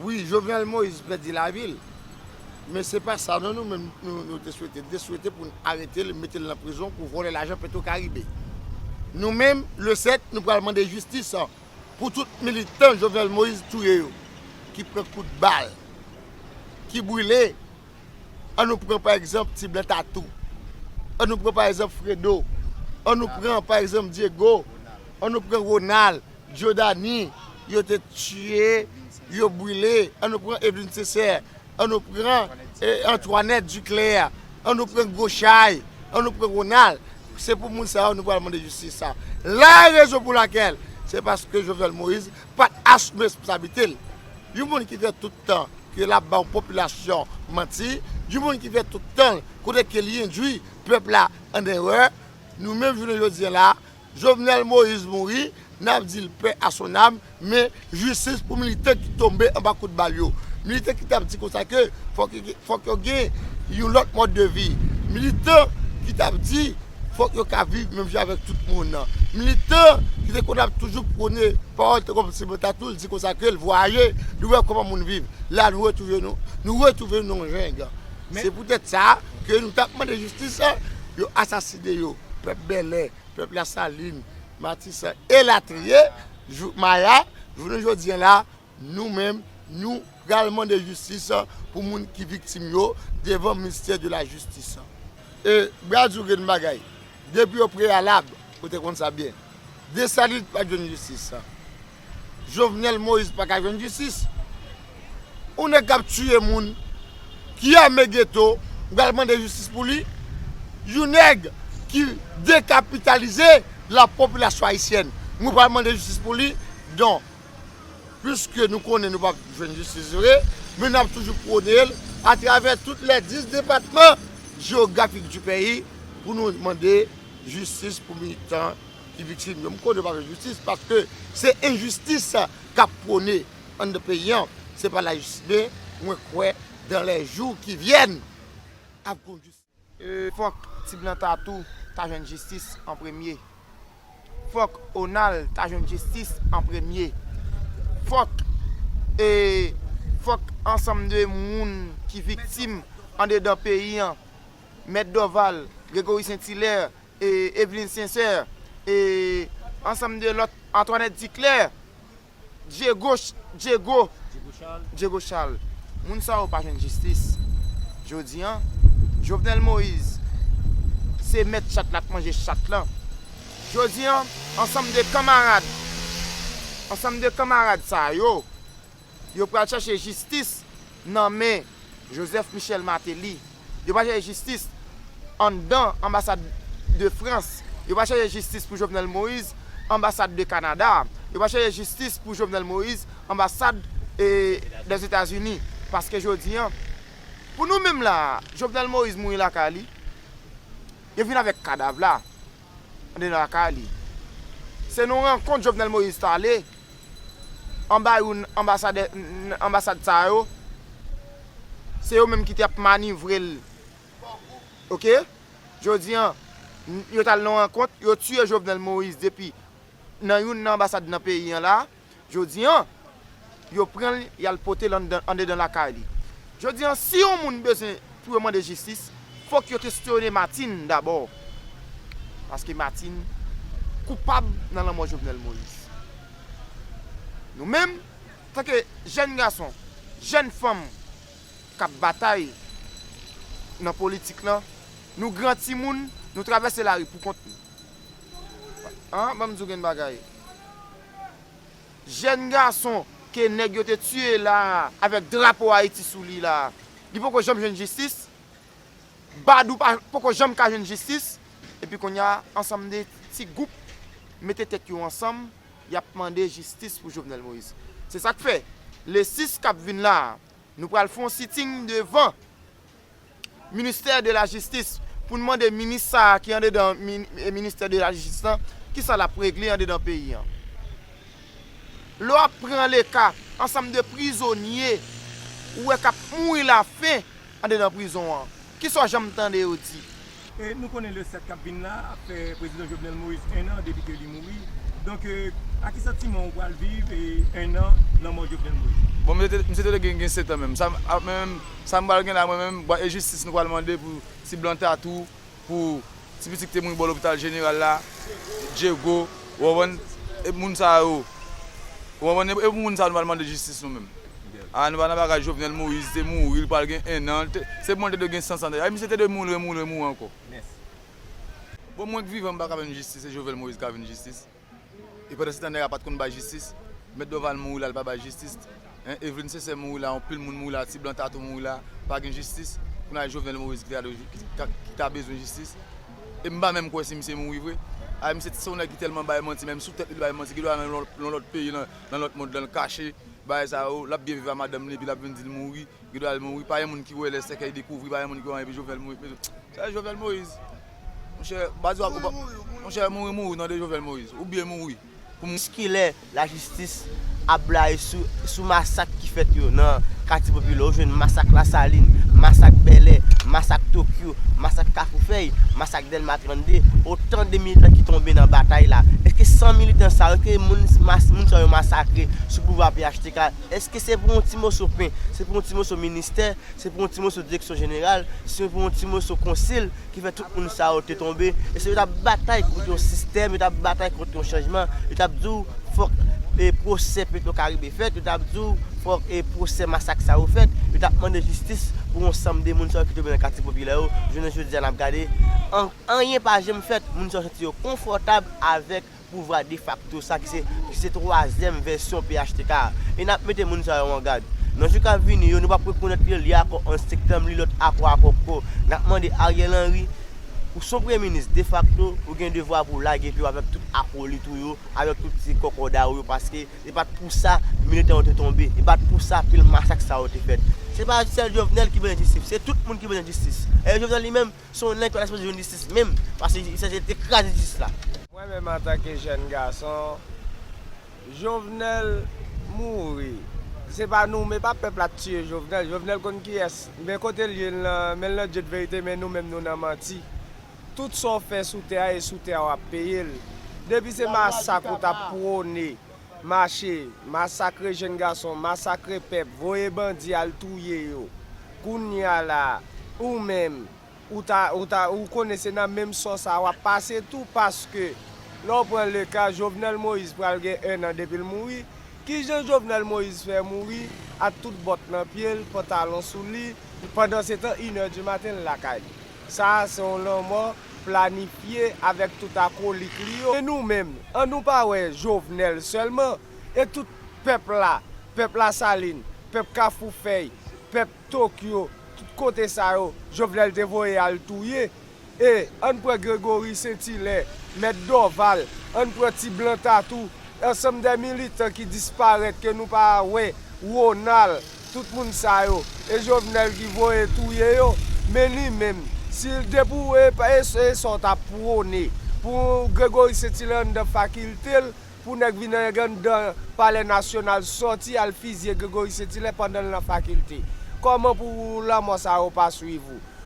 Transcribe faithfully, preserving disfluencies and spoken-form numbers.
Wi, Jovenel Moïse pèdi lavi l. Men se pa sa non nou menm nou, nou te swete. Nou te swete pou n arete l, mete l nan prizon pou vòlè lajan Petro Caribe. Nou menm, le sèt, nou pral mande jistis pou tout militan Jovenel Moïse touye yo, ki pran kout bal, ki brile. An nou pran pa egzanp Ti Blan Tatou. An nou pran pa egzanp Fredo. An nou pran pa egzanp Diego. An nou pran Ronald. Jodani, yo te tiye, yo brile. An nou pran Edwin Sincère, an nou pran eh, Antoinette Duclair, an nou pran Gwo Chay, an nou pran Ronald. Se pou moun sa yo nou pral mande jistis sa. La rezon pou lakèl, se paske Jovenel Moïse pa t asime responsablite l. Yon moun ki fè tout tan ke l ap ba yon popilasyon manti, yon moun ki fè tout tan l kote ke li endwi pèp la an erè, nou menm jounen jodi a la, Jovenel Moïse mouri, n ap di l paix à son âme, men jistis pou militan ki tonbe anba kout bal yo. Militan ki t ap di konsa ke fòk, fòk yo gen yon lòt mòd de vi. Militan ki t ap di fòk yo ka viv menm jan avèk tout moun. Militan ki te konn ap toujou pwone pawòl tankou Ti Blan Tatou, l di konsa ke l vwayaje, li wè kòman moun viv. La, nou retwouve nou, nou retwouve nou nan jeng. Se poutèt sa ke nou t ap mande jistis, yo asasine yo. Pèp Bèlè, pèp Lasalin, Matisan, elatriye, jou, Maya, jounen jodi a la, nou menm, nou pral mande jistis pou moun ki viktim yo devan ministè de la jistis. E, bra di w gen bagay, depi o preyalab, ou te konn sa byen. Desalin pa jwenn jistis. Jovenel Moïse pa ka jwenn jistis. Yon nèg k ap tiye moun, ki ame geto, ou pral mande jistis pou li? Yon nèg ki dekapitalize la popilasyon ayisyèn, nou pral mande jistis pou li? Donk, piske nou konnen nou p ap jwenn jistis vre, men n ap toujou pwone l atravè tout lè dis depatman jewografik di peyi pou nou mande jistis pou militan ki viktim yo. M konnen yo p ap jwenn jistis paske se enjistis k ap pwone anndan peyi an. Se pa lajistis, men mwen kwè dans les jours qui viennent ap gon jistis. E, fòk Ti Blan Tatou ta jwenn jistis an premye. Fòk Onal ta jwenn jistis an premye. Fòk, e, fòk ansanm de moun ki viktim andedan peyi an, Mèt Dorval, Gregory Saint Hilaire, e, Eveline Sincère, e, ansanm de lòt, Antoinette Duclair, Diego, Diego, Diego Charles. Moun sa yo pa jwenn jistis. Jodi an, Jovenel Moïse se mèt chat la k manje chat lan. Jodi an, ansanm de kanmarad, ansanm de kanmarad sa yo, yo pral chache jistis nan men Joseph Michel Martelly. Yo pa chache jistis anndan anbasad de Frans. Yo pa chache jistis pou Jovenel Moïse anbasad de Kanada. Yo pa chache jistis pou Jovenel Moïse anbasad, e, dèzetazini. Paske jodi an, pou nou menm la, Jovenel Moïse mouri lakay li. Yo vin avèk kadav la andedan lakay li. Se nan rankont Jovenel Moïse t ale anba youn anbasadè, anbasad sa yo. Se yo menm ki t ap manivre l. Oke? Jodi an, yo t al nan rankont, yo tiye Jovenel Moïse depi nan youn nan anbasad nan peyi an la. Jodi an, yo pran l, y al pote l anndan, andedan lakay li. Jodi an, si yon moun bezwen pou yo mande jistis, fòk yo kesyone Martine dabò. Paske Martine koupab nan lanmò Jovenel Moïse. Nou menm, tanke jèn gason, jèn fanm k ap batay nan politik lan, nou gran timoun, nou travèse lari pou kont nou. An, ban m di w gen bagay. Jèn gason ke nèg yo te tiye la a, avèk drapo Ayiti sou li la a, li poko janm jwenn jistis. Badou pa, poko janm ka jwenn jistis. Epi kounye a, ansanm de ti gwoup mete tèt yo ansanm, y ap mande jistis pou Jovenel Moïse. Se sa k fè, le sis k ap vin la a, nou pral fè yon sitting devan ministè de la jistis pou n mande minis sa a ki andedan min-, e, ministè de la jistis lan, kisa l ap regle andedan peyi an. Lè w ap pran le ka ansanm de prizonye ou wè k ap mouri lafen andedan prizon an, kisa w janm tande yo di? E nou konnen le sèt k ap vin la ap fè prezidan Jovenel Moïse en an depi ke li mouri. Donk, e, a ki santiman ou pral viv, e, en an lanmò Jovenel Moïse? Bon, misye te, misye te gen, gen sèt an menm. Sa, a, menm, sa m pral gen la, mwen menm, bon, e jistis nou pral mande pou ti blan tatou, pou ti pitit ki te mouri bò lopital jeneral la, Diego, ou konprann? E moun sa yo, ou konprann? E pou moun sa yo nou pral mande jistis nou menm. A, nou pa nan bagay Jovenel Moïse te mouri, li pral gen en an, li te, se pou mande de gen san san. A, misye te dwe mouri, mouri, mouri ankò. Bon, mwen k vivan, m pa ka jwenn jistis, e Jovenel Moïse ka jwenn jistis. E pandan se tan, nèg la pa t konn bay jistis. Mèt Dorval mouri la, li pa bay jistis. Hein, Eveline Sincère mouri la, anpil moun mouri la, ti blan tatou mouri la, pa gen jistis. Kounye a Jovenel Moïse ki ta dwe, ki, ki, ki ta bezwen jistis. E m pa menm kwè si misye mouri vre. A, misye se yon nèg ki tèlman bay manti, menm sou tèt li bay manti, gen dwa nan yon lòt, yon lòt peyi, nan, nan lòt mond, nan l kache, bagay sa yo, l ap byen viv a madanm li, epi l ap vin di l mouri. Gen dwa l mouri, pa gen moun ki wè lè sèkèy dekouvri, pa gen moun ki wè anyen, epi Jovenel mouri. Sa se Jovenel Moïse. Monchè, baz ou ap, ou pa, monchè, mouri, mouri, tande Jovenel Moïse. Ou byen mouri. Pou m... Jiskilè lajistis ap blayi sou, sou masak ki fèt yo nan katye popilè? Ou jwenn masak Lasalin, masak Bèlè, masak Tokyo, masak Kafoufèy, masak Dèlma trannde, otan de militan ki tonbe nan batay la. Èske san militan sa yo, èske moun, mas, moun sa yo masakre sou pouvwa P H T K, èske se pou yon ti moso pen, se pou yon ti moso ministè, se pou yon ti moso direksyon jeneral, se pou yon ti moso konsil ki fè tout moun sa yo te tonbe? E se yo t ap batay kont yon sistèm, yo t ap batay kont yon chanjman, yo t ap di w fòk, e, pwosè Petro Caribe fèt, yo t ap di w fòk, e, pwosè masak sa yo fèt, yo t ap mande jistis pou yon sanm de moun sa yo ki tonbe nan katye popilè yo. Jounen jodi a n ap gade, an, anyen pa janm fèt, moun sa yo santi yo konfòtab avèk pouvwa defakto sa ki se, ki se twazyèm vèsyon P H T K a. E n ap mete moun sa yo an gad. Nan jou k ap vini yo, nou p ap rekonèt li, li akò onz septanm, li lòt akò a pòpko. N ap mande Ariel Henry, ou se yon premye minis defakto, ou gen devwa pou w lage pye w avèk tout akolit ou yo, avèk tout ti kòkòday ou yo, paske se pa t pou sa militan yo te tonbe, se pa t pou sa pil masak sa yo te fèt. Se pa sèl Jovenel ki bezwen jistis, se tout moun ki bezwen jistis. E Jovenel li menm, se yon nèg ki pa ta sipoze jwenn jistis menm, paske li sanse te kraze jistis la. Mwen menm antanke jèn gason, Jovenel mouri. Se pa nou, men pa pèp la t tiye Jovenel. Jovenel konn kiyès, men kote l ye l nan, men l nan Dye t verite, men nou menm nou nan manti. Tout sa w fè sou tè a, e sou tè a w ap peye l. Depi se masak ou t ap pwone, mache, masakre jèn gason, masakre pèp, voye bandi al touye yo. Kounye a la, ou menm, ou ta, ou ta, ou konnen se nan menm sò sa w ap pase tou, paske lè w pran leka, Jovenel Moïse pral gen en an depi l mouri. Kijan Jovenel Moïse fè mouri ak tout bòt nan pye l, pantalon sou li, pandan se tan, inè di maten l lakay li? Sa a se yon lanmò planifye avèk tout akolit li yo. E nou menm, an nou pa wè Jovenel sèlman, e tout pèp la, pèp Lasalin, pèp Kafoufèy, pèp Tokyo, tout kote sa yo, Jovenel te voye al touye. E ann pran Gregory Saint Hilaire, Mèt Dorval, ann pran Ti Blan Tatou, ansanm de militan ki disparèt ke nou pa wè, Ronald, tout moun sa yo, e Jovenel ki voye touye yo. Men li menm, si l depi w e, e, e sa w t ap pwone pou Gregory Saint Hilaire anndan fakilte l, pou nèg vin anndan Palè Nasyonal, sòti al fizye Gregory Saint Hilaire pandan l nan fakilte. Kòman pou lanmò sa yo pa swiv ou?